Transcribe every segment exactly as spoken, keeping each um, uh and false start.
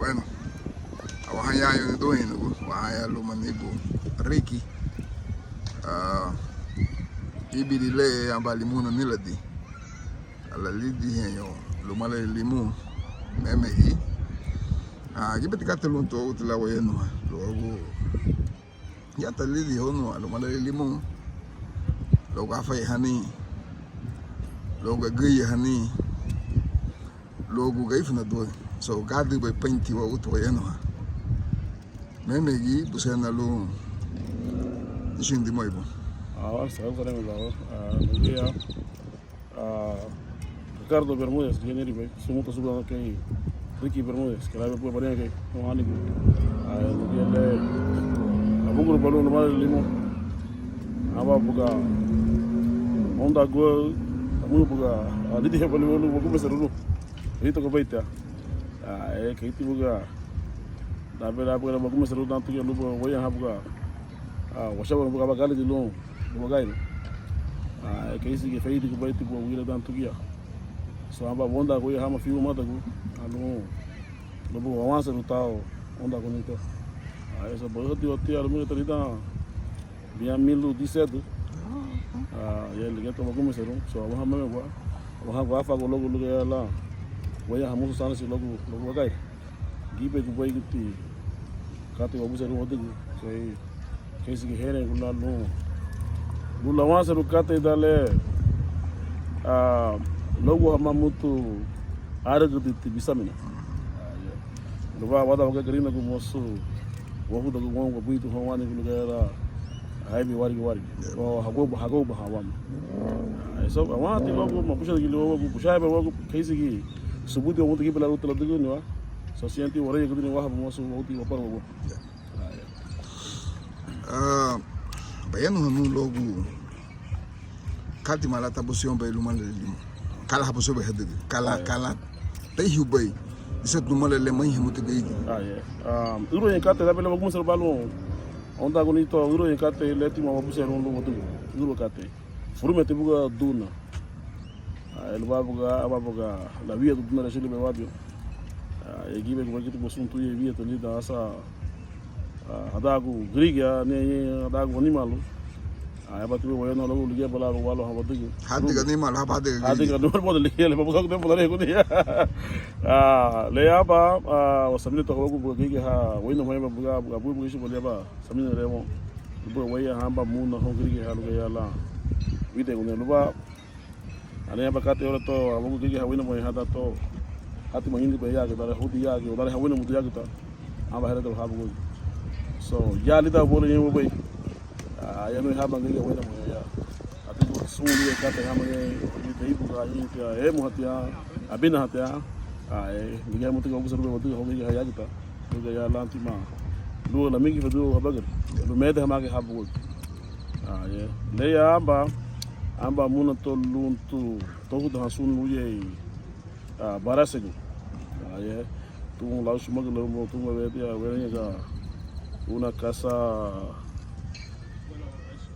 Bueno, awahaña ñoun niduheñu, wahaña luma nibu Riki. Ah, íbiri le aban limuna níladi. Ala lidiheñu lumalali limu, mémegi. Ah, gíbeti katei lun tuaguti lan wayanuha luagu ya ta lidin hóuna lumalali limu, luagu áfayahani, luagu agüyahani, luagu garífunadua, so gádürübei peinti waguti wayanuha. Mémegi, busén lun íchigu dimurei bun. Ah, saludos, saludos, ah, buenos días. Ah, Ricardo Bermúdez, ligía níribei, sun mutu asubudiragua kei Ricky Bermúdez, kei lubéi bariñagei, houn Ánigu. Ah, ligía le, abugurubalun lumalali limu. Aba buga, óundaguaü, amu buga, ah, lidihebalin lun wagumeserun. Rito ko beitia. Ah, eh, keiti buga, dabela buga wagumeserun dan tugia lubá, wéiyaaha buga, ah, wachaba buga aban gálidi lun wagairu. Ah, keisi giñe feridigubeiti buga wügüri dan tugia. So, aba wóundaraguña hama fiu wamadagu, ah, lun, lun buga wawanserun tau, óundaraguni to. Ah, eso, buga hati wati, ah, lun buga lidan, bián milu disedü. Ah, ya ligía to wagumeserun, so, awaha mémegua, awaha guafagu luagu lugundun lan, wéiyaaha musu sándwichi luagu, luagu wagairu. Gíbegubei giti katei wabusenrun wadügün, kei, keisi giñe hénrengu lan lun, lun lawanserun katei dan le, ah, luagu hamá mutu árügüdüti bisaminan. Ah, ya. Lubá wadan wagía Garinagu, mosu wahudagun woungua buidu houn Ánigu lun gayara aibei wárigi wárigi. Ya. O hagouba, hagoubahan wama. Ah, eso, awanti luagu mabusenrügili wawagu, busenrügili wawagu, keisi gi subudi wamuti gíbe lan lunti ladügüniwa. So, siñati wareihagüdüni wahabu, mosu wauti waparuagua. Ya. Ah, ya. Ah, bayanuha nun luagu, kátima lan tabusenrubei lumalali limu. Ka lan habusenrubei hadügün. Ka lan, ah, ya, ka lan teihubei. Ise lumalali le maiha mutu beigi. Ah, ya. Ah, ürüwaña katei, dabele wagumeserun balun. Óundaraguni to, ürüwaña katei le tima wabusenrun lun wadügün. Ürüwa katei. Furumiñeti buga duna. Ah, lubá buga, aban buga, lawiadu duna le achülürübei wábiñoun. Ah, gíbegubei giti buga sun tuya, wíyeti lidan asa, ah, hadagu gürigia, ni, ni hadagu animaalu. Ah, ábati buga wayanuha luagu ligíaba lan wáluahan wadügün. Hádüga animaalu, haba hádüga gürigia. Hádüga animaalu, buga ligía, le, babuga, buga, buga, buga. Ah, le aban, ah, wasaminatiwa luagu buga gürigia ha, wéinamuhaba buga, buga, buga, buga, buga, buga, saminarun. Lubá wéiyaaha aban muna houn gürigia ha lun gayara lan wídenguni lubá. Ani aban katei ora to, aban gürigia ha wéinamuhaba hadan to. Hátima ñǘdünbei yágüta, dan le houdin yágüta, dan le ha wéinamudu yágüta. Aban herederun habu gürigia. So, ya lidan ubóu le ñein wabéi. Ah, ya nun aban gürigia wéinamuhaba ya. Ati sun luagu katei hama ñein, teibuga, ñeintiña, émuhatiña, abinahantiña. Ah, eh, ligía hamuti wabusenrubei wadügün houn gürigia ha yágüta. Lun gayara lan tima lun lamigi fedun habagari, lun mede hamage habu. Ah, ya. Le ya aban, aban muna to lun to, to hudahan sun luéi, ah, barasegu. Ah, ya. Tun lau sumagü lau mo, tun wewedia, wereñega una casa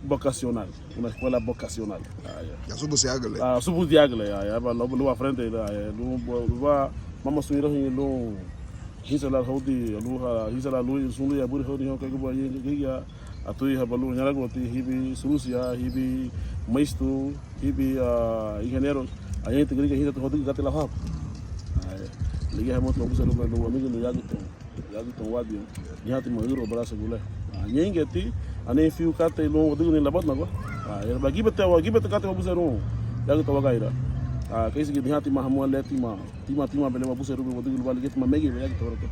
vocacional, una escuela vocacional. Ah, ya. Ya subudiagüle. Ah, subudiagüle, ya, ya, ba, lun, lun frente, ya, ya, lun, lun, lun, mama sun irahüñü lun, hínsiñe lan houdin, lun, ha, hínsiñe lan lun, sun lun, ya, buri houdin, hon, kaigu, ba, ya, ya, ya, aturiahaba lun, ñaraguati, hibi, surusia, hibi, maistu, hibi, ah, ingenieros, añeinti gürigia, hínsiñeti houdin, katei lan habu. Ah, ya. Ligía hamuti wabusenrubei lun, amigu, lun, yágüta. Yágüta wábiñoun, nihátima ürüwa barasegu le. Ah, ñéingiñeti, anihein fiu katei lun wadügüni labadanagua. Ah, ya, ba, gíbeti, wa, gíbeti katei wabusenrun yágüta wagaira. Ah, keisi giñe nihátima hamuga le tima, tima, tima bele wabusenrubei wadügün lubá ligíatima megei yágüta warato.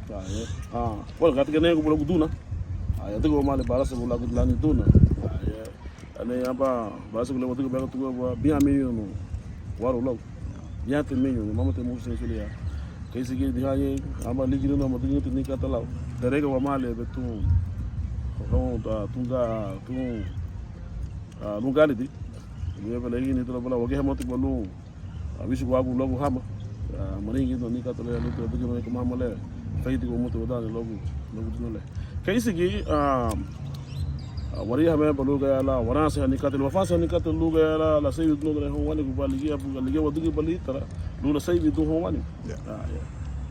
Ah, ya. Ah, bueno, katei giñe nege buga luagu duna. Ah, ya, adüga wamá le barasegu luagu lani duna. Ah, ya. Ani aban barasegu le wadügüba yágüta wagua, bián miñunu waru lau. Biánti miñunu, mámati musu señu sulia. Keisi giñe niha ñein, aban ligiruna madügünti ni kata lau. Derega wamá le be tun, tun, ah, tun ga, tun, ah, lun gálidi. Ni ebe le igini tula bala, wagía hamuti ba lun. Ah, wíchugun wagu luagu hama, ah, maringidun ni kata le, luti wadügüni kama hama le, feiti wamuti wadaani luagu, luagu duna le. Keisi giñe, ah, ah, wariha meba lun gayara lan, waranseha ni katei, wafansehani katei lun gayara lan, laseiwidun duna le houn wani guba ligía, buga ligía wadügübalin ítara, lun laseiwidun houn wani. Ya. Ah, ya.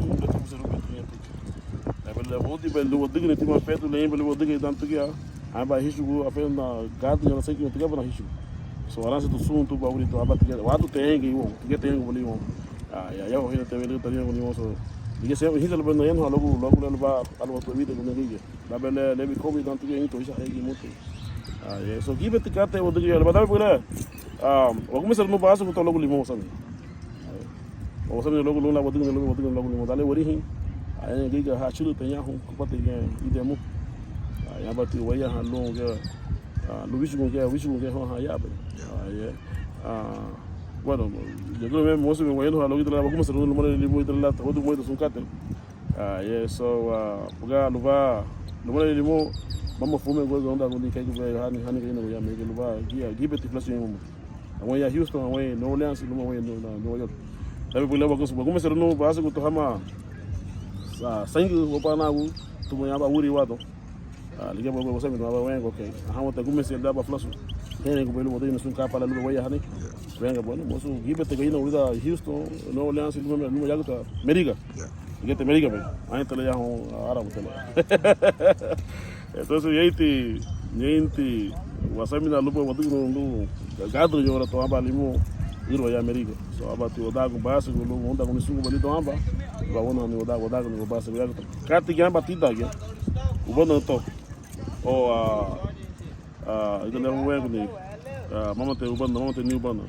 sun le tabuserubei tuguya tuki. Aba le wóudinbei lun wadügüni tima fedu le ñeinbei lun wadügei dan tuguya. Aba híchugun afenda gádürü ñoun la seingü tuguya aba na híchugun. So aransetu sun tuba wuritu aba tuguya wadu teñeingei woun tuguya teñeingubei woun. Ya ya ya hina tewe lun tariñaguni woun so. Ligía se hínsiñe lubei nayanuha luagu luagu le lubá aluwatu wídegu nagüigiñe. Dabele lebi covid dan tuguya ñeinto isa heigi mutu. So gíbeti katei wadügüya lubá dawe bugüle. Wagumeserunu basugu to luagu limón wasaminan. Wasaminan luagu lun lan wadügüni luagu wadügüni luagu limón dale warihin. Añagiga ha chülüte ñahun kupati giñe idemu. Yabati waya ha lun giñe lun wíchugun giñe wíchugun giñe ha yabei. Bueno, yagüme mosu me wayanuha luagu ida lan wagumeserunu lumalali limón ida lan tawadu muedu sun katei. Aye, so buga lubá lumalali limón mama fume gua ganda gundi kai gubei hani hani gaina gua ya mege lubá gia gíbeti fulasu ñein mama. Away ya Houston, away New Orleans, luma away New York. Dawe bugüle wagumeserunu basugu to hama saingü wapanagu tuma yaba wuri wado. Ligía bugua wasaminan aba wengu okay. Ahawa tagumesi daba fulasu. Hene gubei lun wadügüni sun kapa la lubei waya hani. Wenga bueno, mosu gíbeti gaina wurida Houston, New Orleans, luma luma yagüta Meriga. Ligía te Meriga bei. Aña tele ya hon árabu tele. Entonces ñeinti ñeinti wasaminan luba wadügüni lun gádürü ñoun ora to aba limón ürüwa ya Meriga. So abati wadagun basugu lun wundagun nisungu balidoun aba. Ba wundagun ni wadagun basugu yagüta. Katei giñe aba tídangiñe ubana to. O ida le wenguni mamate ubana mamate ni ubana.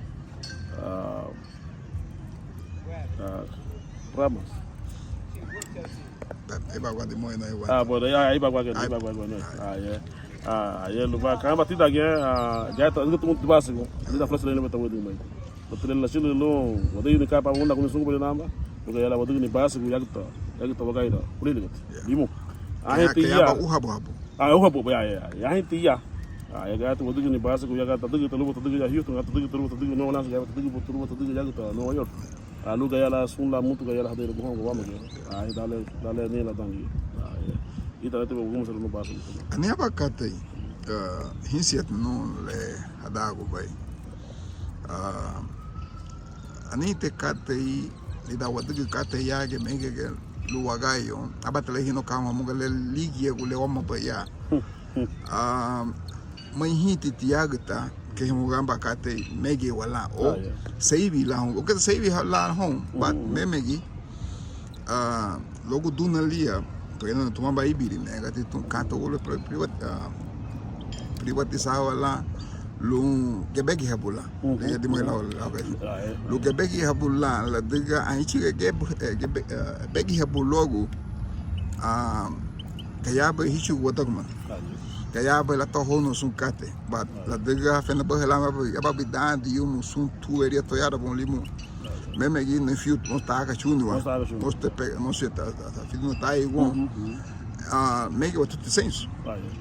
Ramas. Ahí va Guatemala, ahí va. Ah, bueno, ya, ahí va Guatemala, ahí va Guatemala. Ah, ya. Ah, ya lubá kamba tídangiñe, ya ta, ya ta básico. Lida flash lele beta wedi mai. Bata lele la chile lo, wadügüni kapa unda kuni sungu bale namba. Porque ya la wadügüni básico, ya ta, ya ta wagaira. Kulili. Limo. Ah, ya ta ya. Ah, uhabu habu. Ah, uhabu, ya, ya, ya. Ya hiti ya. Ah, ya gata wadügüni básico, ya gata tadügü taluba tadügü ya Houston, gata tadügü taluba tadügü Nueva Orleans, gata tadügü taluba tadügü ya gata Nueva York. Ah, lun gayara sun la mutu gayara hadera buhongo wama gayara. Ah, dale, dale ni la dangi. Ah, ya. Ita lete ba gumu selu básico. Ani aba katei, ah, hinsiat no le hadagu bai. Ah, anite katei, lidan wadügün katei ya ge mege ge lun wagayo, aba tale hino kama muga le ligia gu le wama ba ya. Ah, mai hiti tiagüta, ke himu gamba katei mege wala o seibi la hon, o ke seibi la hon, but memegi, ah, luagu duna lia, tugena tumaba ibiri, ne gati tun kato wala privat, ah, privatizaba la lun gebegi habu la. Lun gebegi habu la, ladüga anhíchiga gebegi habu luagu, ah, gayabei híchugu wadagimanu. Gayabei la to honu sun katei. But ladüga fena baha la ababi dandi yumu sun tu eria toyara bon limu. Memegi ni fiu mosu ta aka chuni wa. Mosu ta aka chuni. Mosu ta pe, mosu ta, ta, ta fiu no ta iguon. Ah, megi watuti sensu.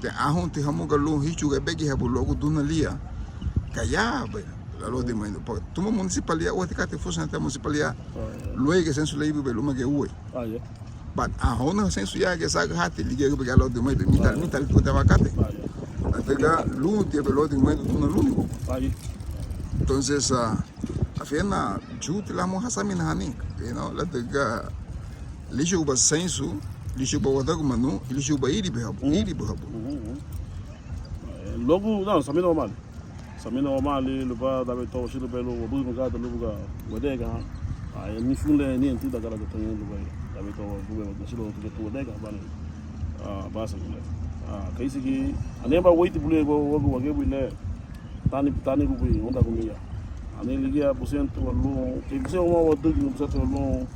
Te ahunti hamuga lun híchugu gebegi habu luagu duna lia. Gayabei la lodi mai. Tuma municipalidad, uati katei fusu na te municipalidad. Luéigiñe sensu le ibibei luma ge uei. But ahóuna sensu ya ge saga hati ligía gubei ga lodi mai, mitali, mitali tuga te aban katei. Ladüga lunti ebe lodi mai duna luni. Entonces, ah, afiñetina, chuti lamu hasaminahani, you know, ladüga líchuguba seinsu, líchuguba wadagimanu, líchuguba iribihabu, iribihabu. Luagu, no, samina wamaali. Samina wamaali lubá danme to wachülürübei lun wabürügün kada lun buga wadüga. Ah, ni sun le ni entida gara de tañen lubá. Danme to lubá wachülürügün kada lun wadüga bani. Ah, basa gule. Ah, keisi gi, ani aba weiti buli wagu wagía buli le. Tani, tani gubui onda gumia. Ani ligía busenti walun, ke busenti walun wadügün, busenti walun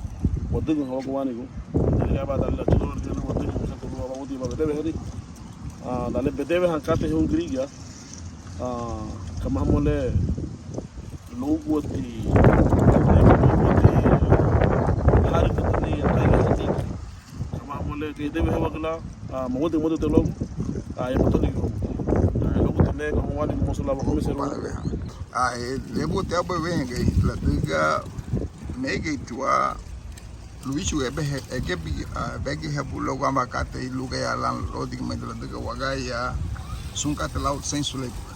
wadügün hawagu wanigu. Ligía aba dali la chilo ligía wadügün, busenti walun aba wudi aba bedebehani. Ah, dale bedebehan katei houn gürigia. Ah, kamá hamuga le luaguati, luaguati harügütüni, ataile hati. Kamá hamuga le kei debe hawagüla, ah, mawadi mawadi te luagu. Ah, ya matali luagu. Ah, luaguati le kamá wani mosu la bakomeseru. Ah, eh, luaguati aba wengei ladüga megeitiwa. Luichu ebe, egebi, ah, begehabu luagu aban katei lun gayara lan lódigimei ladüga wagía sun katei lau seinsu le buga.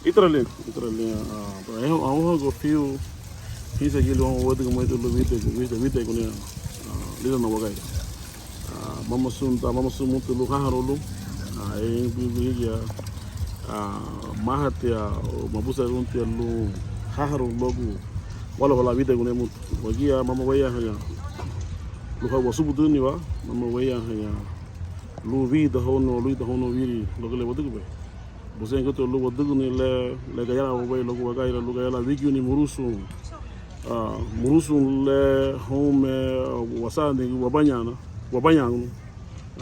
Ítara liña, ítara liña, ah, ahóunhagu fiu, hínsiñegili houn wadügimei lun wídegu, wídegu, wídegu liña, ah, lidan wagía. Ah, mama sun, ah, mama sun mutu lun háharoun lun, ah, e, e, e, ah, máhatia, o mabusenruntia lun háharoun luagu wáluaha lan wídegu ne mutu. Wagía mama wéiyaahaña lun wasubuduniwa, mama wéiyaahaña lun wídahóun, lun wídahóun wiri luagu le wadügübei. Busén gutu lun wadügüni le, le gayara wabéi luagu wagía, lun gayara lan wígiruni murusun, ah, murusun le hounme, ah, wasaani wabañaana, wabañaanu.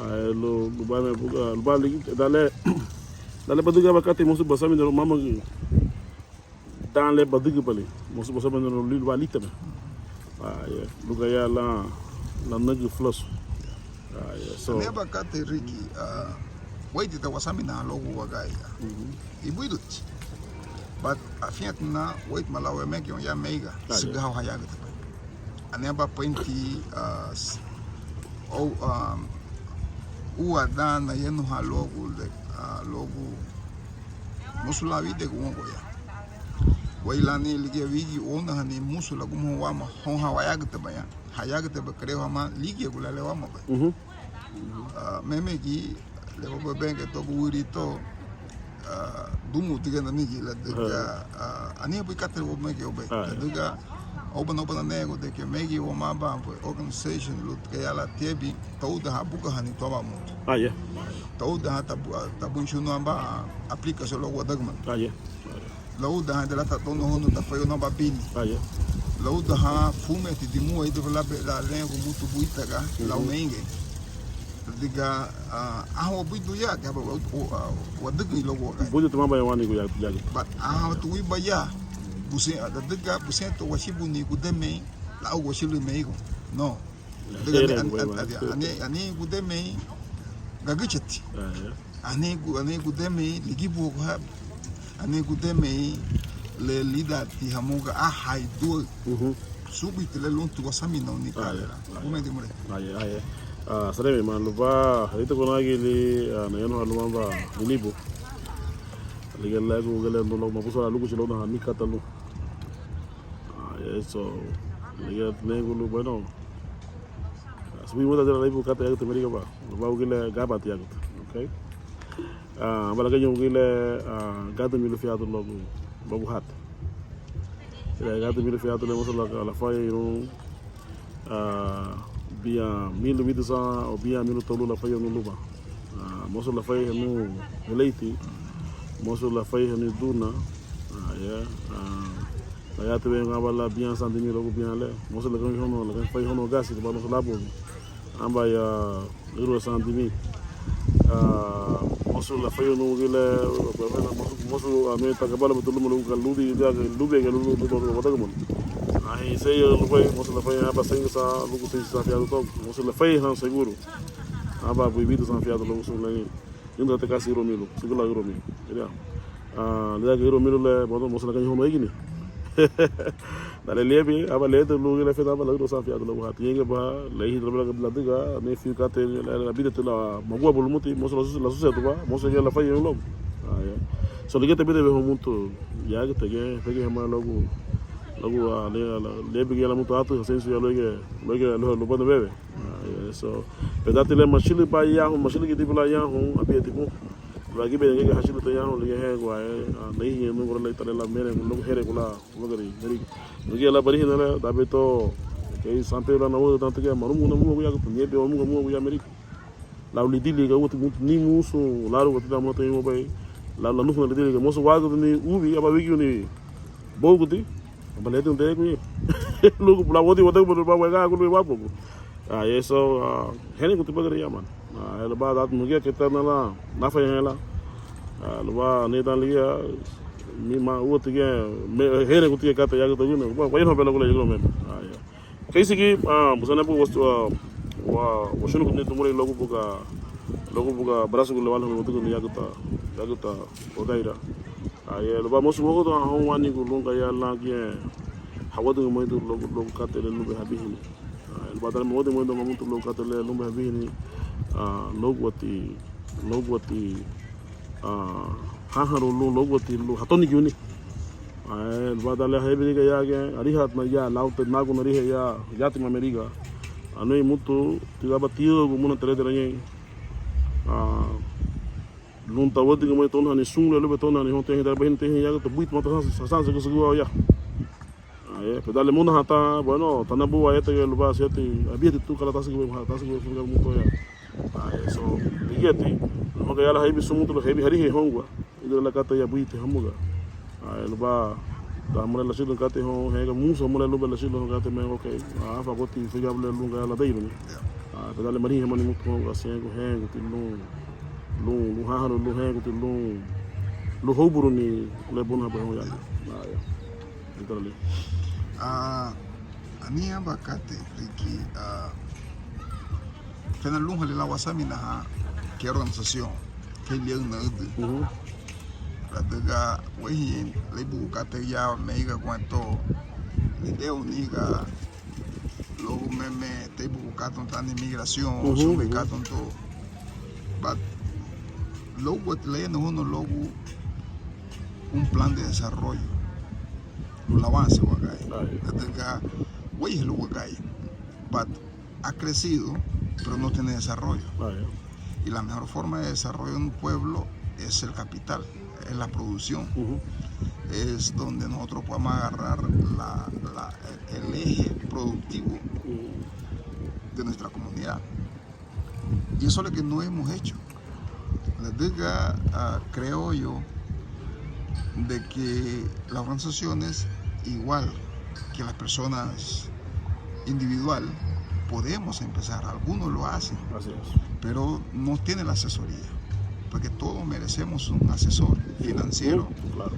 Ah, lun, lun bame, ah, lun bali, dale, dale badüga aban katei mosu basaminarun mama gi. Dan le badügübalin, mosu basaminarun lil-, liliteme. Ah, yeah. Lun gayara lan, lan nagü fulasu. Ah, yeah. So, ani aban katei Ricky, ah, weiti ta wasaminahan luagu wagía. Mhm. Ibuiduti. But afiñetina, weitima lau wemegeirun ya meiga, ah, yeah, sügühau hayagütübei. Ani aban peinti, ah, s-, ou, ah, úa dan nayanuhan luagu le, ah, luagu mosu lan wídegu woungua ya. Wéi lani ligía wígi wounahani musu lagumuhóun wama, houn ha wayagütabaña, hayagütaba kereiwa hamá lígieguala le wamabei. Mhm. Ah, meme gi, le wababenge to buwiri to, ah, dumuti gana nigi ladüga, ah, anihein bui katei wamege obei. Ah, yeah. Ladüga, oba na, oba na nege de que megi wamaba, pues, organization lun gayara lan tiabin, toúdahan bugahani to aban mutu. Ah, yeah. Toúdahan tabu, ah, tabu inchunu aban aplicación luagu wadagimanu. Ah, yeah. Laúdahan de la tadona honu tafayo naba bini. Ah, yeah. Laúdahan fumeti dimúa ida la be la lengu mutu buitaga, mhm, lau meingei. Ladüga, ah, aha wabuidu ya, gaba wa, wa, wa, wadügün luagu wagai. Buidu tumaba ya wani gu ya, ya. But aha tuwiba ya, busen, ladüga busentu wachibuni gudemei, lau wachilui meigu. No. Ladüga ani, ani, ani, ani, ani gudemei gagüchati. Ah, yeah. Ani gu-, ani gudemei ligibuagu ha, ani gudemei le lídanti hamuga ahai duaü. Mhm. Subuditi le lunti wasaminan ni, ah, yeah, kadera. Ah, yeah. Gumedi mure. Ah, yeah, ah, yeah. Ah, seremei ma lubá, harita gunagili, ah, nayanuhan luma ba ninibu. Ligía lagu gale no lo mabusa la lugu chilo na mi kata lu. Ah, yeah, so, ligía negu lu, bueno. Ah, subí muda de la libu kata ya te meriga ba. Ba ugile gabati yagutu, okay? Ah, aba lagañu ugile, ah, gádümi lufiadu luagu, luagu hati. Ugile gádümi lufiadu le mosu la, lafayeirun, ah, bián milu widü san o bián milu tolu lafayeirun luma. Ah, mosu lafayeirun leiti, mosu lafayeirun duna, ah, ya, ah, Gayarati weyu aba lan bián sandimí luagu bián le. Mosu lagañu hono, lagañu fai hono gasi, lubá mosu labu. Aba ya ürüwa sandimí. Ah, mosu lafayeirun ugile, mosu, mosu, ah, me tagabala betu luma lugu ludi, ludi, ludi, ludi, ludi, ludi, ludi, ludi, ludi. Ahi, sei lubéi, mosu lafayeirun aba seingu san, lugu seingu san fiadu to. Mosu lafayeirun seguru. Aba bui bidu san fiadu lugu sun lagi. Inda te kasi ürüwa milu, sigula ürüwa milu. Ira. Ah, lidan ürüwa milu le, bueno, mosu lagañu hono eigini. Dale liebi, aba lete, lugile feda, aba lagüro san fiadu luagu hati. Yenge ba, le hidro bela ladüga, ne fiu kate, la, la, la bide te la, magua bulu muti, mosu la susu, la susu tu ba, mosu ya la fai un lobo. So, ligía tebidebei houn mutu yagüta giñe, pegei hamá luagu, luagu, ah, le, le, liabin giñe lan mutu átu, Asensio ya luéigiñe, luéigiñe lubana wewe. Ah, so, pedáti le machülüba ya houn, machülügüdüba lan ya houn, abiati bun. Lugíbei nege hachülüti ya houn, ligía heguae, ah, neihiñe nungua le ítara lan ménrengu, luagu hénrengu lan wagari Meriga. Nugía lan barihina le, dabei to, kei San Pedro lan nawagüda tan tügüya, marumu namúagu yagüta, niebe wamuga múagu ya Meriga. Lau lidiliga úati mutu ni musu, laruga tidan mata iwabei, lau lanufuna lidiliga, mosu wagüdüni ubi, aba wigiruni bóugudi, aba ledin degu, lugu, lau wadi wadagubadu ba wegagulu iwabugu. Ah, eso, ah, hénrenguti bagari ya, man. Ah, lubá datu nugía kei tana lan, nafayaña lan. Ah, lubá nidan ligía, mima úati giñe, hénrenguti giñe kata yagüta guna. Bueno, bueno, bela gula yagüta meme. Ah, ya. Keisigi, ah, busentina bu, ah, wa, wachunuguni dimurei luagu buga, luagu buga brasugu le wala wadügüni yagüta, yagüta Wagaira. Ah, ya, lubá mosu wagüdüwa houn wánigu lun gayara lan giñe hawadügümeidun luagu, luagu katei le lunbei habihini. Ah, lubá dan le mawadügümeidun mamutu luagu katei le lunbei habihini, ah, luaguati, luaguati, ah, háharu lun, luaguati lun hatonigiruni. Ah, lubá dan le ha ebiriga ya giñe, ariha na ya, lau te nagu nariha ya, yátima Meriga. Anui mutu, tigaba tiagu muna terederañein. Ah, lun tawadügümein tóunahani sun le lubei tóunahani houn, tiahin dara bahini, tiahin yagüta buiti mata hasansagüsügüwa ya. Ah, ya, pero dale muna hata, bueno, tanabu wa yétege lubá siete, abiati tu kala tásügübei, tásügübei furga mutu ya. Ah, eso, ligíati, luma gayara haibi sun mutu, haibi harihei houngua, ídüra la katei ya buiti hamuga. Ah, lubá, da hamule lachülün katei houn, hega musu hamule lubei lachülün houn katei me, ok. Ah, fagoti figabule lun gayara ladeiruni. Ah, pero dale marihin hamani mutu houngua, siengu, hénguti lun, lun, lun háharu, lun hénguti lun, lun hóuburuni, le bunahabei houn ya. Ah, ya. Literally. Ah, ani aban katei, Ricky, ah, fena lunhali lan wasaminahan kei organización, kei liaünaüdü. Ujú. Ladüga warihin, léibugun katei ya Meriga guentó, lideuniga, luagu meme, teibugun katei tani migración, ujú, sun mei, ujú, katei to. But luagu ti layana hunu luagu un plan de desarrollo lun lawanse wagai. Ay. Ladüga wéiha lun wagai. But ha crecido, pero no tiene desarrollo. Ay. Y la mejor forma de desarrollo de un pueblo es el capital, es la producción. Ujú. Es donde nosotros podemos agarrar la, la, el eje productivo, ujú, de nuestra comunidad. Y eso es lo que no hemos hecho. Ladüga, ah, creo yo de que las organizaciones, igual que las personas individual, podemos empezar, algunos lo hacen, así es, pero no tiene la asesoría, porque todos merecemos un asesor financiero. Uh, claro.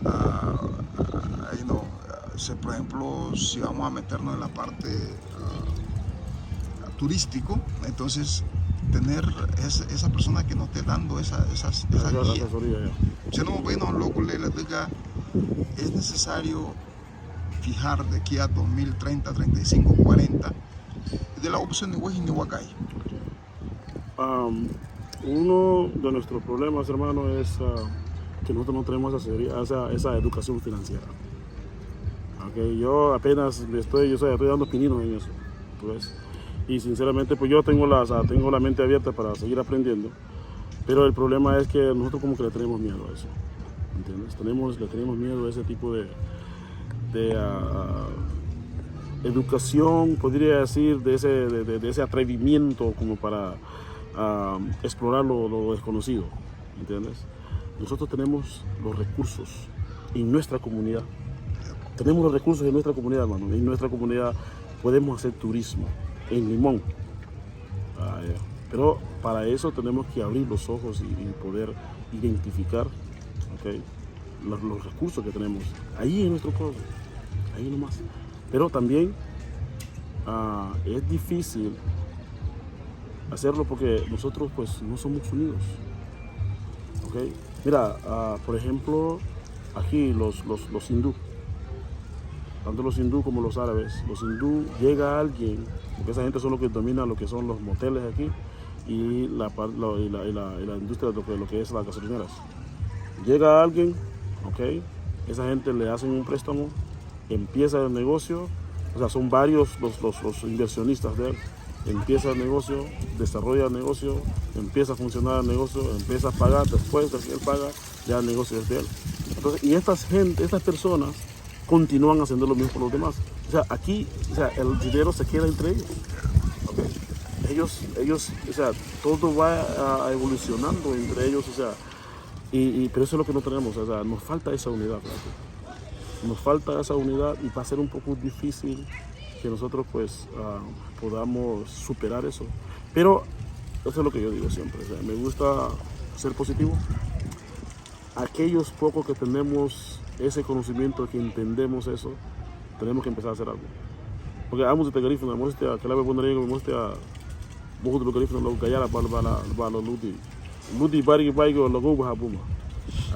Ah, ah, you know, se, por ejemplo, si vamos a meternos en la parte, ah, turístico, entonces tener esa, esa persona que nos esté dando esa, esas, esa, esa guía, asesoría, ya. Si no, bueno, luagu le, ladüga, es necesario fijar de aquí a dos mil treinta, treinta y cinco, cuarenta, de la opción de wehini wagai. Am, uno de nuestros problemas, hermano, es, ah, que nosotros no tenemos esa, esa, esa educación financiera. Ok, yo apenas me estoy, yo soy, estoy dando pininos en eso, ¿tú ves? Y sinceramente, pues yo tengo la, o sea, tengo la mente abierta para seguir aprendiendo, pero el problema es que nosotros como que le tenemos miedo a eso, ¿entiendes? Tenemos, le tenemos miedo a ese tipo de, de, ah, educación, podría decir, de ese, de, de, de ese atrevimiento como para, ah, explorar lo, lo desconocido, ¿entiendes? Nosotros tenemos los recursos en nuestra comunidad. Tenemos los recursos en nuestra comunidad, hermano. En nuestra comunidad podemos hacer turismo en Limón. Ah, ya. Pero para eso tenemos que abrir los ojos y, y poder identificar, ¿ok? Los, los recursos que tenemos ahí en nuestro pueblo, ahí nomás. Pero también, ah, es difícil hacerlo porque nosotros, pues, no somos unidos, ¿ok? Mira, ah, por ejemplo, aquí los, los, los hindú, tanto los hindú como los árabes, los hindú, llega alguien, porque esa gente son los que dominan lo que son los moteles aquí y la, par- lo- y la, y la- y la industria de lo que, lo que es las gasolineras. Llega alguien, ¿ok? Esa gente le hacen un préstamo, empieza el negocio, o sea, son varios los, los, los inversionistas de él. Empieza el negocio, desarrolla el negocio, empieza a funcionar el negocio, empieza a pagar, después de que él paga, ya el negocio es de él. Entonces, y estas gente, estas personas continúan haciendo lo mismo por los demás. O sea, aquí, o sea, el dinero se queda entre ellos. ¿Ok? Ellos, ellos, o sea, todo va a, a evolucionando entre ellos, o sea, y, y- pero eso es lo que no tenemos, o sea, nos falta esa unidad, fíjate. Nos falta esa unidad y va a ser un poco difícil que nosotros, pues, ah, podamos superar eso. Pero eso es lo que yo digo siempre, o sea, me gusta ser positivo. Aquellos pocos que tenemos ese conocimiento, que entendemos eso, tenemos que empezar a hacer algo. Porque amu ti Garifuna, mosu ti a kelabe Bunariñaga, mosu ti a buhu ti lun Garifuna, luagu gayara ba, ba, ba, ba, lun ludi. Ludi bari baigo luagu baha buma.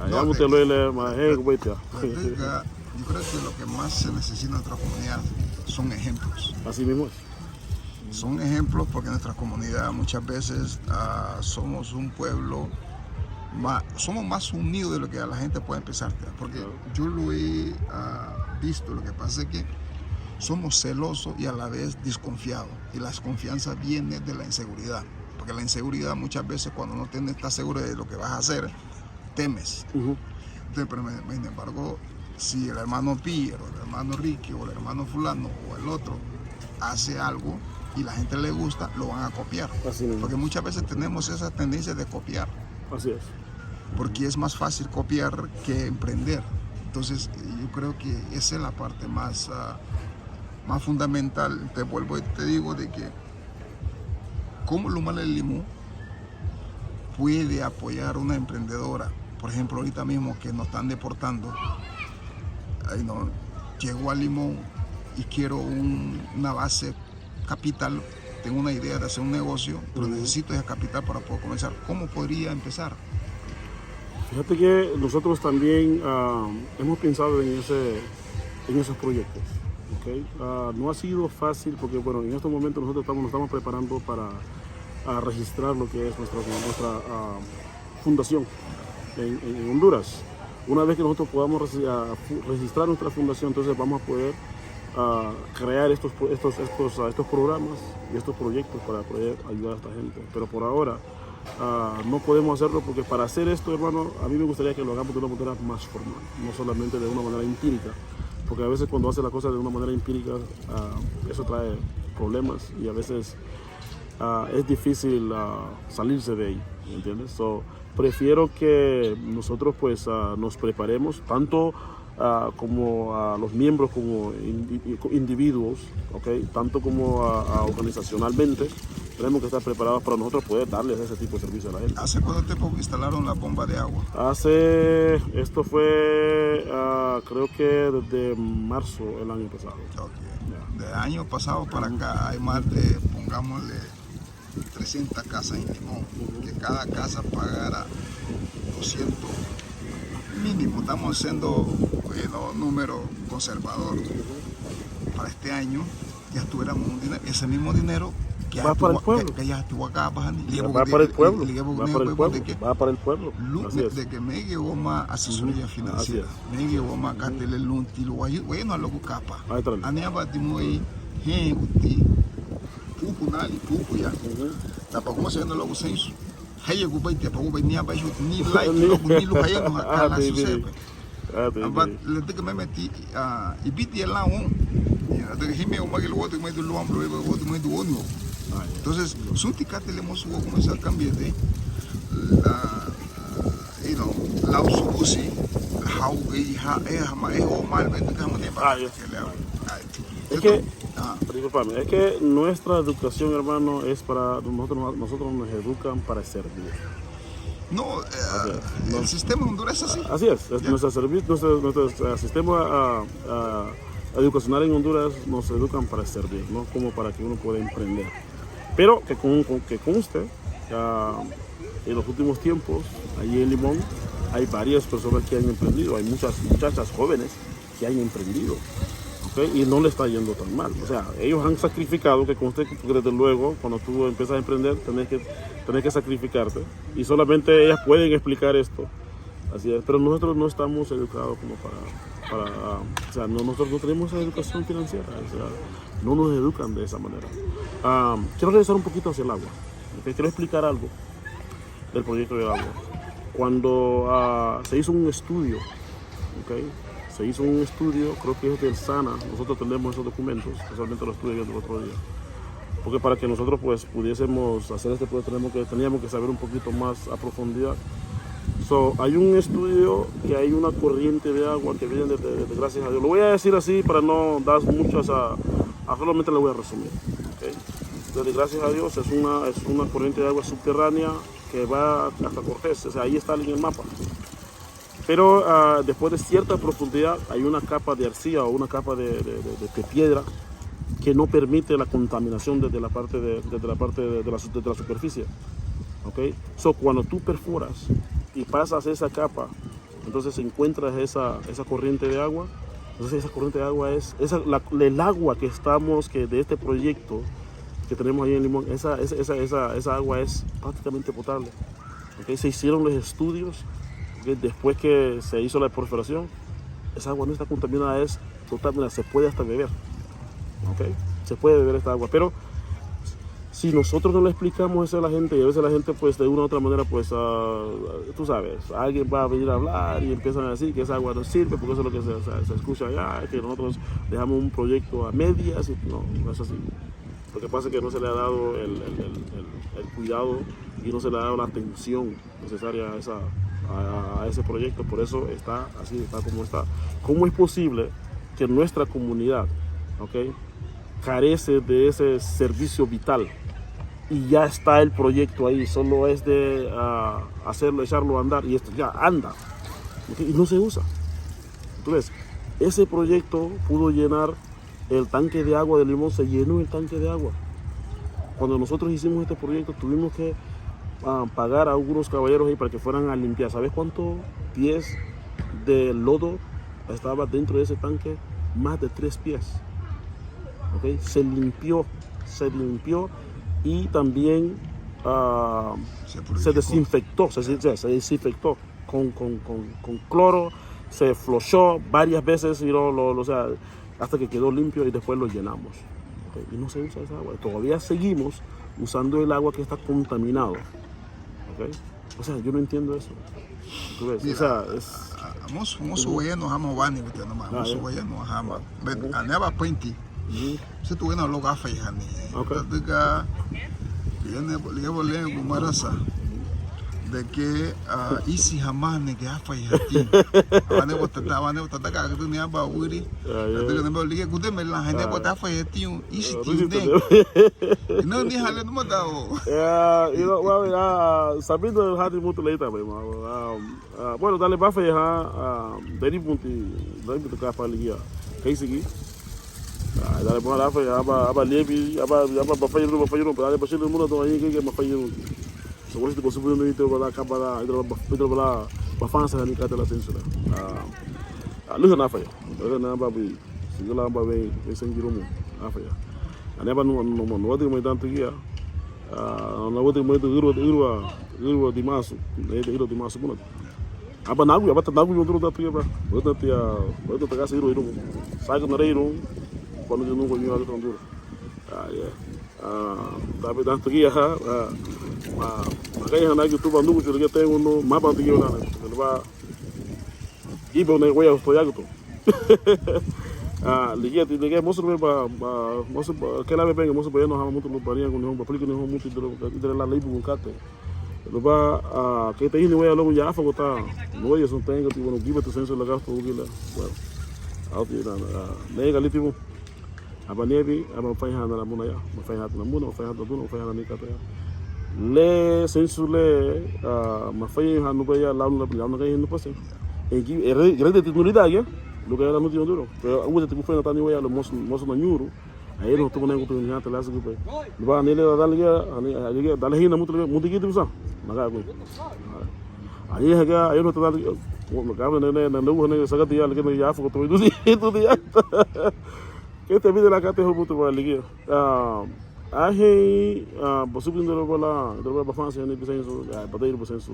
Ay, No, amu ti de, luele, ma, de, he, de, gubai ti a. de, de, yo creo que lo que más se necesita en nuestra comunidad son ejemplos. Así mismo es. Son ejemplos porque nuestra comunidad muchas veces, ah, somos un pueblo ma- somos más unidos de lo que la gente puede pensar. Porque Claro. yo lo he, ah, visto. Lo que pasa es que somos celosos y a la vez desconfiados. Y la desconfianza viene de la inseguridad. Porque la inseguridad muchas veces cuando no tienes, estás seguro de lo que vas a hacer, temes. Ujú. Entonces, pero me- sin embargo, si el hermano Pierre, o el hermano Ricky, o el hermano fulano, o el otro hace algo y la gente le gusta, lo van a copiar. Así mismo. Porque muchas veces tenemos esa tendencia de copiar. Así es. Porque es más fácil copiar que emprender. Entonces, yo creo que esa es la parte más, ah, más fundamental. Te vuelvo y te digo de que cómo Lumalali Limón puede apoyar a una emprendedora. Por ejemplo, ahorita mismo que nos están deportando, ay, no, llego a Limón y quiero un- una base capital, tengo una idea de hacer un negocio, pero Ujú. necesito esa capital para poder comenzar. ¿Cómo podría empezar? Fíjate que nosotros también, ah, hemos pensado en ese, en esos proyectos, ¿ok? Ah, no ha sido fácil porque, bueno, en estos momentos nosotros estamos, nos estamos preparando para, ah, registrar lo que es nuestra, nuestra, ah, fundación en, en- en Honduras. Una vez que nosotros podamos regi- ah, fu- registrar nuestra fundación, entonces vamos a poder, ah, crear estos, pro- estos, estos, ah, estos programas y estos proyectos para poder ayudar a esta gente. Pero por ahora, ah, no podemos hacerlo porque para hacer esto, hermano, a mí me gustaría que lo hagamos de una manera más formal, no solamente de una manera empírica, porque a veces cuando haces la cosa de una manera empírica, ah, eso trae problemas y a veces, ah, es difícil, ah, salirse de ahí, ¿me entiendes? So, prefiero que nosotros, pues, ah, nos preparemos tanto, ah, como a los miembros como indi- individuos, ¿ok? Tanto como, ah, ah, organizacionalmente, tenemos que estar preparados para nosotros poder darles ese tipo de servicio a la gente. ¿Hace cuánto tiempo instalaron la bomba de agua? Hace, esto fue, ah, creo que desde marzo el año pasado. Ok. Ya. De año pasado para Ujú. acá hay más de, pongámosle, trescientas casas en Limón, Ujú. que cada casa pagara doscientos mínimo. Estamos haciendo, eh, no, número conservador. Ujú. Para este año ya tuviéramos un dinero, ese mismo dinero que Va ya para el tuvo, pueblo. que, que ya tuvo acá, baja ni, Va, va para el pueblo. Va para el pueblo. Va para el pueblo. Así es. De que me llegó más asesoría financiera, me llegó más cartel el lunti, lo voy a, bueno, a lo que capa. Ahí está. Aniaba de muy, gente, pupu nali, pupu ya. Ujú. Tapa como se no lo usensu. Haya gubai te pa gubai ni abaixo ni like, ni luz, ni luz haya no acá la sucede. Ah, te Aba, le te que me metí, ah, y vi de la un. Ya, te que hime o magi lo otro me do lo ambro, lo otro me do onio. Ah, ya. Entonces, sunti cate le mosu como se cambia de la, you know, la usubusi, how, eh, ha, eh, hama, eh, o mal, vente que hama de Ah, ya. Es que, Ah. discúlpame, es que nuestra educación, hermano, es para, nosotros, nosotros nos educan para servir. No, eh, Así es, el no. sistema en Honduras es así. Así es, es Ya. nuestro servi- nuestro, nuestro, eh, sistema, ah, ah, educacional en Honduras nos educan para servir, no como para que uno pueda emprender. Pero que, con- con- que conste, ah, en los últimos tiempos, allí en Limón, hay varias personas que han emprendido, hay muchas muchachas jóvenes que han emprendido, ¿ok? Y no le está yendo tan mal. O sea, ellos han sacrificado, que conste, porque desde luego, cuando tú empiezas a emprender, tienes que, tienes que sacrificarte. Y solamente ellas pueden explicar esto. Así es, pero nosotros no estamos educados como para, para, ah, o sea, no, nosotros no tenemos esa educación financiera, o sea, no nos educan de esa manera. Ah, quiero regresar un poquito hacia el agua, ¿ok? Quiero explicar algo del proyecto del agua. Cuando, ah, se hizo un estudio, ¿ok? Se hizo un estudio, creo que es del SANA, nosotros tenemos esos documentos, casualmente lo estuve viendo el otro día. Porque para que nosotros, pues, pudiésemos hacer este proyecto, tenemos que, teníamos que saber un poquito más a profundidad. So, hay un estudio que hay una corriente de agua que viene desde, desde Gracias a Dios. Lo voy a decir así para no dar muchas, a, a solamente lo voy a resumir, ¿ok? Desde Gracias a Dios es una, es una corriente de agua subterránea que va hasta Cortés, o sea, ahí está en el mapa. Pero, ah, después de cierta profundidad hay una capa de arcilla o una capa de, de- de- de- de piedra que no permite la contaminación desde la parte de, desde la parte de, de la, su- desde la superficie. ¿Ok? So, cuando tú perforas y pasas esa capa, entonces encuentras esa, esa corriente de agua. Entonces esa corriente de agua es, esa, la- el agua que estamos, que de este proyecto que tenemos ahí en Limón, esa, esa, esa, esa, esa agua es prácticamente potable. ¿Ok? Se hicieron los estudios, ¿ok? Después que se hizo la perforación, esa agua no está contaminada, es total, mira, se puede hasta beber, ¿ok? Se puede beber esta agua, pero si nosotros no le explicamos eso a la gente, y a veces la gente, pues, de una u otra manera, pues, ah, tú sabes, alguien va a venir a hablar y empiezan a decir que esa agua no sirve, porque eso es lo que se, se- se escucha allá, que nosotros dejamos un proyecto a medias, y no, no es así. Lo que pasa es que no se le ha dado el, el- el- el- el cuidado y no se le ha dado la atención necesaria a, esa, a, a ese proyecto, por eso está así, está como está. ¿Cómo es posible que nuestra comunidad, ¿ok?, carece de ese servicio vital y ya está el proyecto ahí, solo es de, ah, hacerlo, echarlo a andar y esto ya anda, ¿ok?, y no se usa? Entonces, ese proyecto pudo llenar el tanque de agua de Limón, se llenó el tanque de agua. Cuando nosotros hicimos este proyecto, tuvimos que, ah, pagar a algunos caballeros ahí para que fueran a limpiar. ¿Sabes cuántos pies de lodo estaba dentro de ese tanque? Más de tres pies. ¿Ok? Se limpió, se limpió y también, ah, Se se purificó. Desinfectó, se, se- se desinfectó con, con- con- con cloro, se flochó varias veces y lo, lo- lo- o sea, hasta que quedó limpio y después lo llenamos. ¿Ok? Y no se usa esa agua. Todavía seguimos usando el agua que está contaminado. ¿Ok? O sea, yo no entiendo eso. ¿Tú ves? O Mira, sea, es a- a- mosu, mosu wayanu hama wani, vete nomás, Ah, mosu ya. wayanu hama. Ve, Ujú. Aneba puente. Ujú. Busentina wéina luagu áfayeihani. Ok. Ladüga ligía, ligía buga le gumarasan de que, ah, ínsiñe hamá nege áfayeihatiña. Aba neba tada, aba neba tadagagüdüni aban würi. Ah, ya. Ladüga nebe ligía gudeme lan, ha nebe Ah. áfayeihatiña, Ah, ínsiñeti ínsiñeti nege. Inarüni hale numadagu. Ya, you know, well, ah, sabiendo hadi mutu leita, bai, ma, ah, Ah, bueno, dan le bafayeihan, ah, daribunti, daribunti kapa ligía keisiguñe. Ah, dan le bafayeihan, aban, aban liabin, aban, aban bafayeirun, bafayeirun, pero dan le bachülürün múnadun añahein kei mafayeiruti. So, wasubudiruni ítara ba lan kaba lan, ítara ba, ítara ba lan bafansehani katei le seinsu le. Ah, ah, lüha nafaya, lüha nababei. Siñá lan aban wein, wein seingirun, áfaya. Ani aban nu, nu, nu, nuadügümei dan tuguya, ah, nuadügümei dan ürüwa, ürüwa, ürüwa dimaasu, ürüwa dimaasu múnada. Aban náguyu, aban ta náguyu wandurun dan tuguya ba. Wénati, wénati gasi ürüwa irumu. Sagü nareirun, banu di nungua ñuagu wandurun. Ah, ya. Ah, tabi dan tuguya, ah, ma, mageiha náguyu tuba núguchu ligía tengunu, maban tuguya lan, ba, Gibe ne weya toyagütu. Ah, ligía, ligía, mosu lubéi ba, ba, mosu ba, kei labe benga, mosu bayanuha mutu lun bariñaguni houn, bapüliiguni houn mutu ida, ida lan léibugun katei. Lubá, ah, kei teihini weya luagu ya áfagota, nuéiyasun teingati, bueno, gíbeti seinsu lagastu ugila. Bueno, auti na, ah, neigalitibu. Aba niabin, aba mafayeihan namuna ya, mafayeihan namuna, mafayeihan naduna, mafayeihan ni kata ya. Le seinsu le, ah, mafayeihan nubéi ya, lau, lau, lau nageihin nupase. Egi, ere, gerede ti nuridagia, lugaya la nuti yonduro. Pero uwa ti bufena tani weya, lo mosu, mosu nañuru. Ayenuha tugu nengua tu nihata la sugupe. Lubá ni le la dan ligía, ani, ani ligía, dan le hina mutu ligía, mutu giti busa. Maga gui. Ani haga, ayenuha tu dan ligía, gaba ne, ne, ne, ne, sagati ya, ligía, ya, fugo tu, tu, tu, ya. Kei te vida la kate hobu tu ba ligía. Ah, anhein, ah, basubi ndoro bala, ndoro bala bafansehani biseinsu, ah, badeiru biseinsu.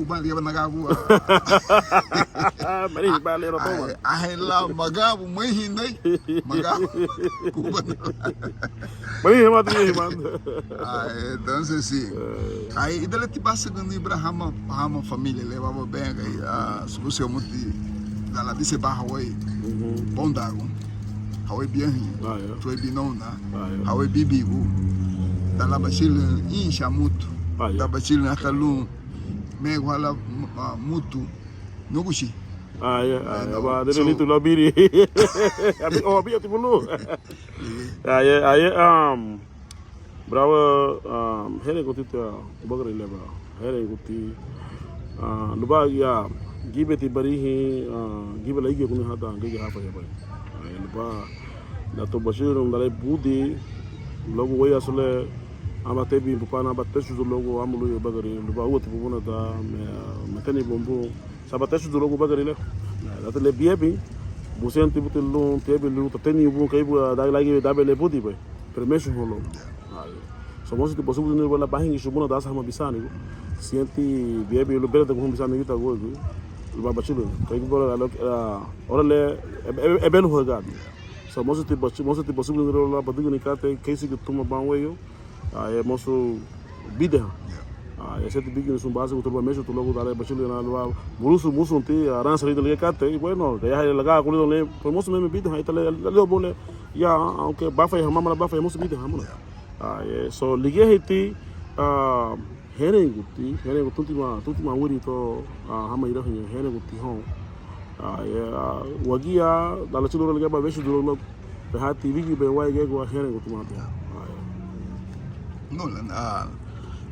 Uban ligíaba nagaagua. Marihin ba lira toma. Anhein lan magabu, marihin nai, magabu. Uban. Marihin mati, marihin mati. Ah, entonces sí. Ai, ida liña ti basügürüni buri hama, hama familia le baba benga, ah, subusi amuti, dan lan dise ba Hawái. Bondagu. Hawái biahiñu. Ah, ya. Tuéi binóuna. Ah, ya. Hawái bíbigu. Dan lan bachülürün incha mutu. Ah, ya. Dan bachülürün hasta lun megu hala, ah, mutu. Núguchi. Ah, ya, ah, ya, bueno, aba, so, dele litu la biri. Abi, oh, abi, ati bulu. Aye, aye, um, bravo, um, hénrenguti tia ubagari le ba, hénrenguti, ah, lubá ya, gíbeti barihin, ah, gíbe laigiraguni hadan, gíbe hafa ya bai. Aye, lubá, dan to bachülürün dan le budi, luagu wéiyaasu le, aban tebin bupana, aban techudu luagu amu lunya ubagari, lubá úati bubuna dan, me, meteni bun bun, saba techudu luagu ubagari le. Dati le biabin, busenti buti lun tiabin lun tateniñu bun kei bua dagi lagi dabe le budi bai. Pero mesu houn luagu. So mosu ti basubudini lubá lan bahingichubuna dan san hama bisaanigu. Sienti biabin lun béretagun houn bisaanigu ita guagu. Lubá bachülürün. Kei bua ora le, ebe, ebe, ebeluhagadi. So mosu ti basu, mosu ti basubudini lubá lan badügüni katei keisi tuma ban weyu. Ah, e mosu bidehan. Ah, e seti bigini sun base gutu lubá mesu tu luagu dale bachili na lubá murusu musunti aranse lidan ligía katei, bueno, gayara lagagua lidoun le, pero mosu meme bidehan, ita le, le, le bole, ya, aunque bafai hamá, mala bafai, mosu bidehan, mala. Ah, e, so, ligía hiti, ah, hénrenguti, hénrenguti, túntima, túntima würi to, ah, hama irahüñü, hénrenguti houn. Ah, ya, wagía, dan lachülürün ligía aban wéchudu luagu, luagu, behati wígibei wáyegua hénrengutimati. Ah, ya. No, la, ah,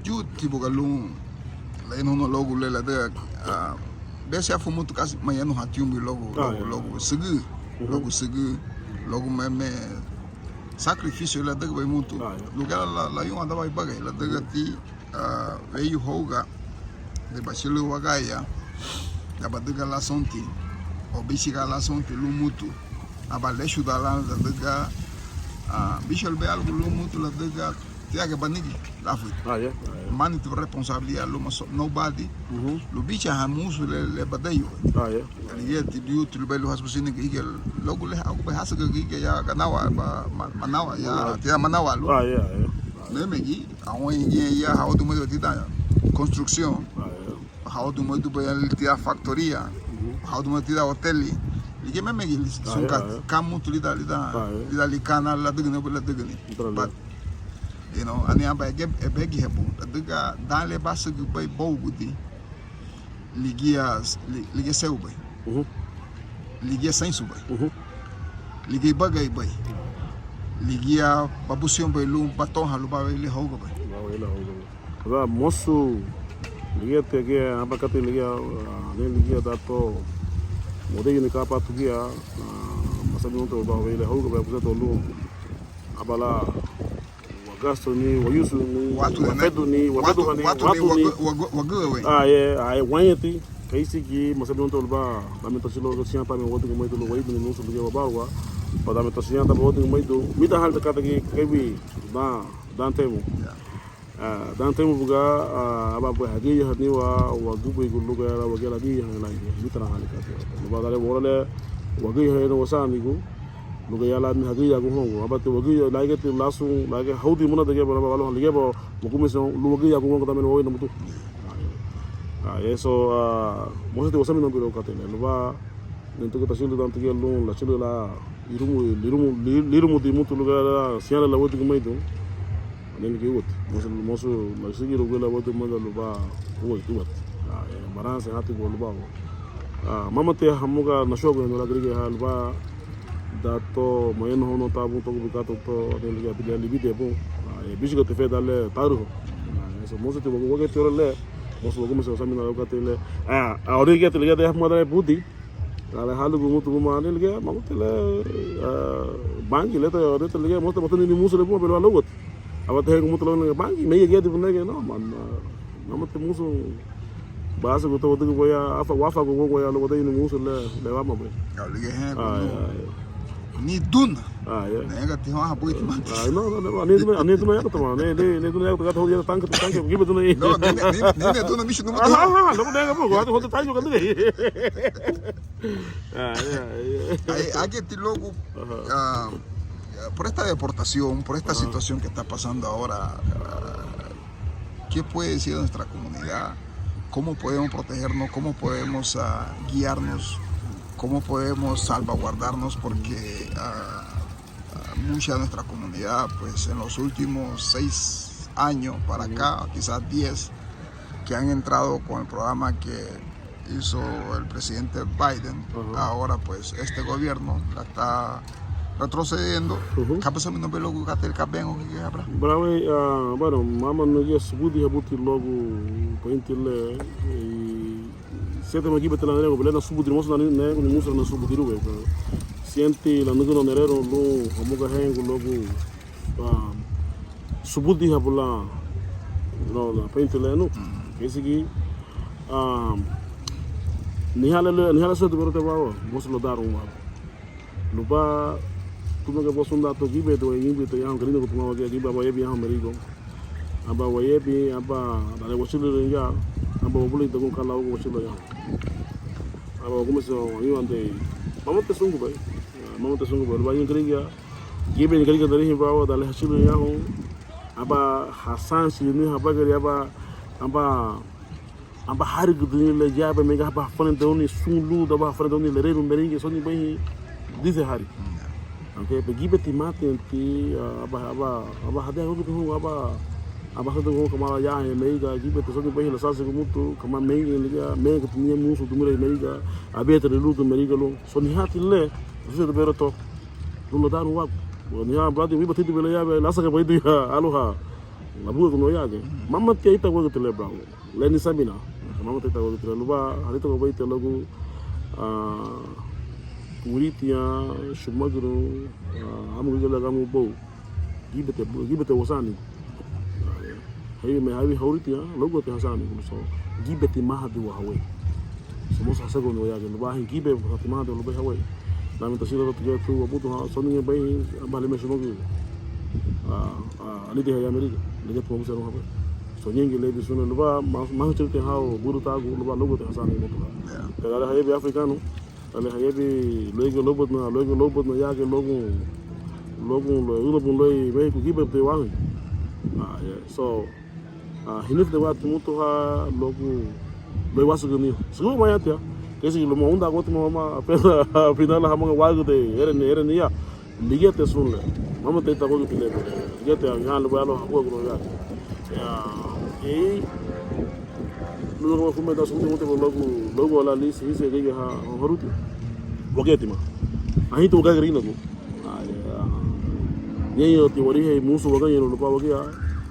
yutibuga lun, la inunu luagu le ladüga, ah, bese afu mutu kasi mayanuhatiñubei luagu, ah, luagu, ya, luagu sügü, ujú, luagu sügü, luagu meme sacrificio ladügübei mutu. Ah, ya. Lugara la, la, layuahabei ibagari, ladügati, ah, weyu houga, le bachülürün wagía, aba badüga lan sounti, o bíchiga lan sounti lun mutu, aba léchuda lan ladüga, ah, bíchugubei algo lun mutu ladüga, Tiage banigi láfuridun. Ah, yeah. Ah, yeah. Mani tu responsabilidad luma so-, nobody. Mhm. Lun bíchahan murusun le, le badeyu. Ah, yeah. Ligía ti biuti lubéi lun hasubudiruni gürigia luagu le, agubei hásügürügü gürigia ya ganawa, ba, ma-, manawa, ya, manawa. Tidan manawa lun. Ah, yeah, yeah. Mémegi, añahein giñe ya hawadigimeidun tidan construcción. Ah, yeah. Hawadigimeidubei tidan factoría, hawadigimeidun tidan oteli. Ligía mémegi sun ka, ka mutu lidan, lidan, lidan likana ladügüni, ladügüni. But, you know, ani aban ege-, ebegihabu, ladüga dan le básügübei bóugudi, ligía, li-, ligía seubei. Ligía seinsubei. Ligía ibagari bei. Ligía babusenbei lun batohan lubá weyu le hougabei. Lubá weyu le hougabei. Lubá mosu, ligíati agía, aban katei ligía, ah, anihein ligía dan to wadagimanu ka aban tuguya, ah, masaminarun to lubá weyu le hougabei, abusenrun to lun, aba lan wagasuni, wayusuni, wafeduni, wabeduhani, watuni, wagü-, wagü-, wagüawe. Ah, yeah, ah, yeah, wañeti, keisigi, masaminarun to lubá, danme tachülürün siñati me wadügümeidun lun waiduni murusun ligía wabaruwa, ba danme tachülürün siñati me wadügümeidun, midan hali katei kei, kei, dan, dan temu. Yeah. Ah, dan temu buga, ah, aban buri hagüriahaniwa wagübürigu lun gayara wagía lagüriahan lan, mítara hali katei. Lubá dan le, ora le, wagüriahanu wasaanigu, lun gayara lan hagüriagun houngua. Ábati wagüriahan, ligíati lasun, ligía houdin munada giñe, ba, ba, ba, ligía ba, wagumeserun, lun wagüriagun houngua, danme wawinamudun. Ah, eso, ah, moseti wasaminarun buga katei le, lubá, Nin tugu tachülürün dan tuguya lun lachülürün lan irumu, lirumu, li-, lirumudi mutu lun gayara lan siñá lan lawadügümeidun. Anihein ligía úati. Mosu, mosu lasigirun gula lawadügümeidun lubá úati, úati. Ah, eh, maranse hati gua lubá. Ah, mámati hamuga nachuagu lan gürigia ha lubá. Dan to mañana houn no tabun to gubikato to, anihein ligía bidia libide bun. Ah, eh, bíchiga te fe dan le taruho. Ah, eso, moseti wagu-, wageti ora le. Mosu wagumeserun wasaminarun katei le. Ah, ah, ora ligía te ligía de hamuga dan le budi. Ala halugu mutu guma ni ligía, mamuti le, ah, bangi le ta, ta ligía, mutu, mutu ni musu le buma, pero alugut. Aba te hegu mutu lo ni bangi, me ligía di bunege, no, man, ah, mamuti musu, basa gutu wadigu boya, afa, wafa gu boya, lo wadigu ni musu le, le wama boya. Ligía he, ah, no. Ni duna. Ah, yeah. Nega ti hua buiti mantis. Ah, no, no, no, ani duna, ani duna ya kutama, ni, ni, ni duna ya kutama, tanque, tanque, gibe duna. No, ni, ni, ni duna mishi numa. Ah, ah, no, nega bu, guatu hotu tanque, Ah, yeah, yeah. Ai, ageti luagu, ah, por esta deportación, por esta situación que está pasando ahora, ah, ¿qué puede decir nuestra comunidad? ¿Cómo podemos protegernos? ¿Cómo podemos, ah, guiarnos? ¿Cómo podemos salvaguardarnos? Porque, ah, ah, mucha de nuestra comunidad, pues, en los últimos seis años para acá, quizás diez, que han entrado con el programa que hizo el presidente Biden, ahora, pues, este gobierno la está retrocediendo. Ka basaminarun buri luagu katei le ka bengua kei habu? Buri, ah, bueno, mama nugía subudihabuti luagu painti le, eh, siente magibeti la neregu, bele na subudi, mosu na neregu ni musu na subudi rube, pero siente la nuguna nererun lun hamuga hengu luagu, ah, subudihabu lan, no, la painti le nu. Keisigi, ah, niha le, niha le suetu bero te bawa, mosu lo darun wa. Lubá, tuma ga bosun da to gibe do, gibe to yahun, galina ko tuma wa gibe, aba yebi yahun merigo. Aba wayebi, aba dale wachulu ya, aba wabuli dagun kala ugo wachulu ya. Aba wagumeserun ayuan de, mama te sungu bai, mama te sungu bai, lubá yun garigia, gibe ni garigia darihin bawa, dale hachulu yahun, aba hasansi ni habagari, aba, aba, aba harigüdüni le yabei mega, aba hafanredeiruni sun lun, aba hafanredeiruni lererun meringi, soni baihin, dize hari. Aunque, pe gibeti mati anti, ah, aba, aba, aba hadea gugu hun, aba, aba hadea gugu kamá yaha meriga, gibeti soni baihin lasansi gumutu, kamá meringi liga, meringi tini musu dumira meriga, abeta lulu du meriga lun, soni hati le, susu de bero to, lun lo daru wagu. Ni ha bradi, mi bati de bela ya, la saka bai du ya, aloha. Labuga kuno ya ke. Mama te aita wagu te le bravo. Leni sabina. Mama te aita wagu te le luba, harito ko bai te logu, ah, Uritiña, Sumaguru, ah, amu gigala gamu bou. Gibete, gibete wasani. Hei me hawi hauritiña, logu te hasani, so, gibeti mahadi wa hawe. Somos hasego no ya ke, luba hin gibe, hati mahadi luba hawe. Dame tasira tu ya tu, abutu ha, soni bai, abale me Sumaguru. Ah, ah, alídihaña América, ligíati mabusenrun habéi. So ñéingiñe liabin sun le lubá, ma, mahúchati hau buru tagu, lubá lóuguati hasaani mutu ha. Pero ale hayabin afrikanu, ale hayabin luéigiñe lóubutina, luéigiñe lóubutina yágiñe luagun, luagun, luagun, luagun luéi México gíbeti wáhüñü. Ah, yeah. So, ah, hinifudeguati mutu ha luagu, luéi wásügürüniña. Sügǘ wamá ya tia, keisi luma undaguati mama, apena, apena la hamá wágüdei, ereni, ereni ya. Ligíati sun le, mama teita wógiti le, ligíati ya, ya, lubá ya, lo, wóguru ya. Ya, ei, luma fume da sun, mutu luagu, luagu ala lisi, lisi, gigi ha, haruti. Wagíatima. Ahintu wagagirinagu. Ñeñeti warihei musu wagañeirun lubá wagía,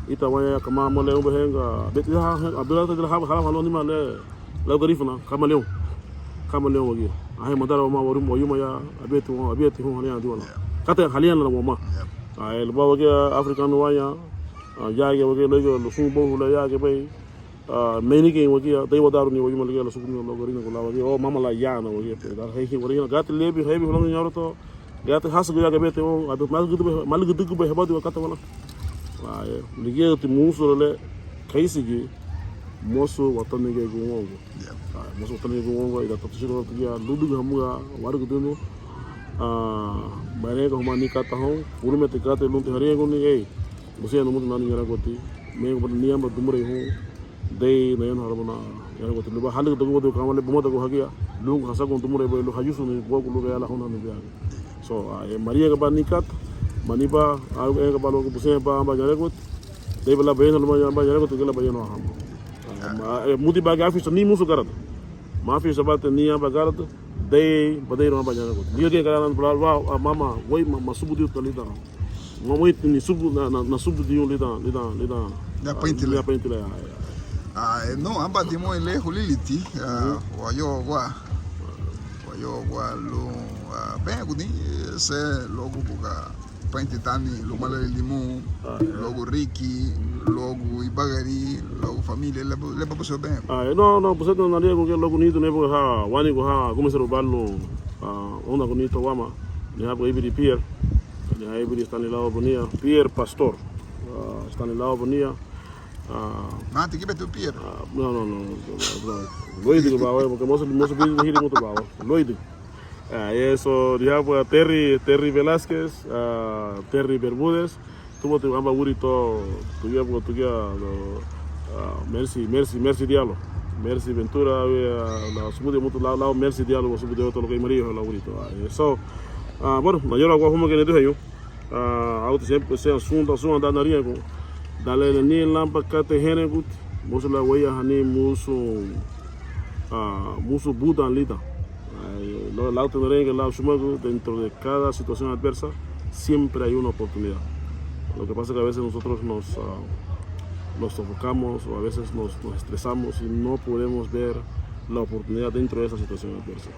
ita waña kamá mole umbe henga, beti ha, ha, abirata de la haba, hala, hala, nima le, lau garifuna, kamaleon. Kamaleon wagía. Ahe madara wamá warum, wayuma ya, abeti wamá, abeti hun, halian diwana. Kate halian la wamá. Ah, lubá wagía afrikanu waña, ah, yágiñe wagía, luéigiñe, lusun bohu le yágiñe bei. Ah, meinigi wagía, dei wadaruni wayuma ligía, lasubudiruni lau garinagu la wagía, o mama la yana wagía, pero dar heihin warihina, gati liabin, heibi hulani ñaruto, gati hasügü ya gabete, o, adu, malügüdügübe, malügüdügübe habadiwa kata wala. Ah, eh, ligíati musu le, keisigi, mosu watanigi gun wongu. Ah, mosu watanigi gun wongu, ida tatusiru tugia, ludügü hamuga, warügüdünu, ah, barega humani kata hon, urumeti kata lunti hariñaguni, ei, busenrun mutu nani ñaraguati, megu bani niamba dimurei hun, dei nayanuha lubana, ñaraguati lubá, hálügüdaguwadiwa kamá le bumadagu hagía, lun hasagun dimurei bei lun hayusuni buagu lun gayara houn hani biagu. So, ah, eh, mariñagaba ni kata, maniba, ah, ñagaba luagu busenba amba ñaraguati, dei ba la bayanuha lubá amba ñaraguati, gala bayanuha hama. Ah, ma, eh, mudiba ga afisa ni musu garada. Mafisa bate ni amba garada, dei, badeirun amba ñaraguati. Ligía gara nan bla, bla, ah, mama, wei, ma, masubudiu ta lidan. Mama, wei, ni subu, na, na, nasubudiu lidan, lidan, lidan. Ya, ah, paintila. Ya, paintila, ya, ya. Ah, eh, no, amba dimoi le huliliti, ah, wayogua, wayogua lu, ah, benguni, eh, se luagu buga, painti tani, lumalali limu, ah, ya, luagu riki, luagu ibagari, luagu familia, leba, leba busu beng. Ah, eh, no, no, busentina nariñagun giñe luagu nidu nebu ha, wani gu ha, gumeseru balu, ah, onda gu nito wama, ni ha gu ibiri Pierre, ni ha ibiri Stanislao Bonilla, Pierre Pastor, ah, Stanislao Bonilla, ah, mati gibe tu Pierre. Ah, no, no, no, no, no, no. Luidigu bawe, porque mosu, mosu bidi hiri mutu bawe. Luidigu. Ah, eso, diabua Terry, Terry Velázquez, ah, Terry Bermúdez, tuvo tu amba wuri to, tugia, tugia, ah, Mercy, Mercy, Mercy Diallo, Mercy Ventura, ah, la subudi mutu la, la Mercy Diallo, subudi otro lo que mario la wuri to. Ah, eso, ah, bueno, mayor agua huma que ne duheñu. Ah, auti siempre sea sunda, sunda nariñagun. Dale ni lampa kate henegut, mosu la weya hani musu, ah, musu budan lidan. Ai, lo, lau te narenge, lau shumagu, dentro de cada situación adversa, siempre hay una oportunidad. Lo que pasa es que a veces nosotros nos, ah, nos sofocamos o a veces nos, nos estresamos y no podemos ver la oportunidad dentro de esa situación adversa.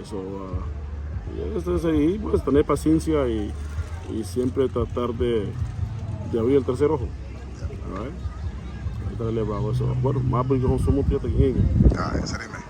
Eso, ah, y eso es ahí, pues, tener paciencia y, y siempre tratar de, de abrir el tercer ojo. All right? Ahí está el elevado, eso. Bueno, más porque son muchos que tienen. Ah, en serio, man.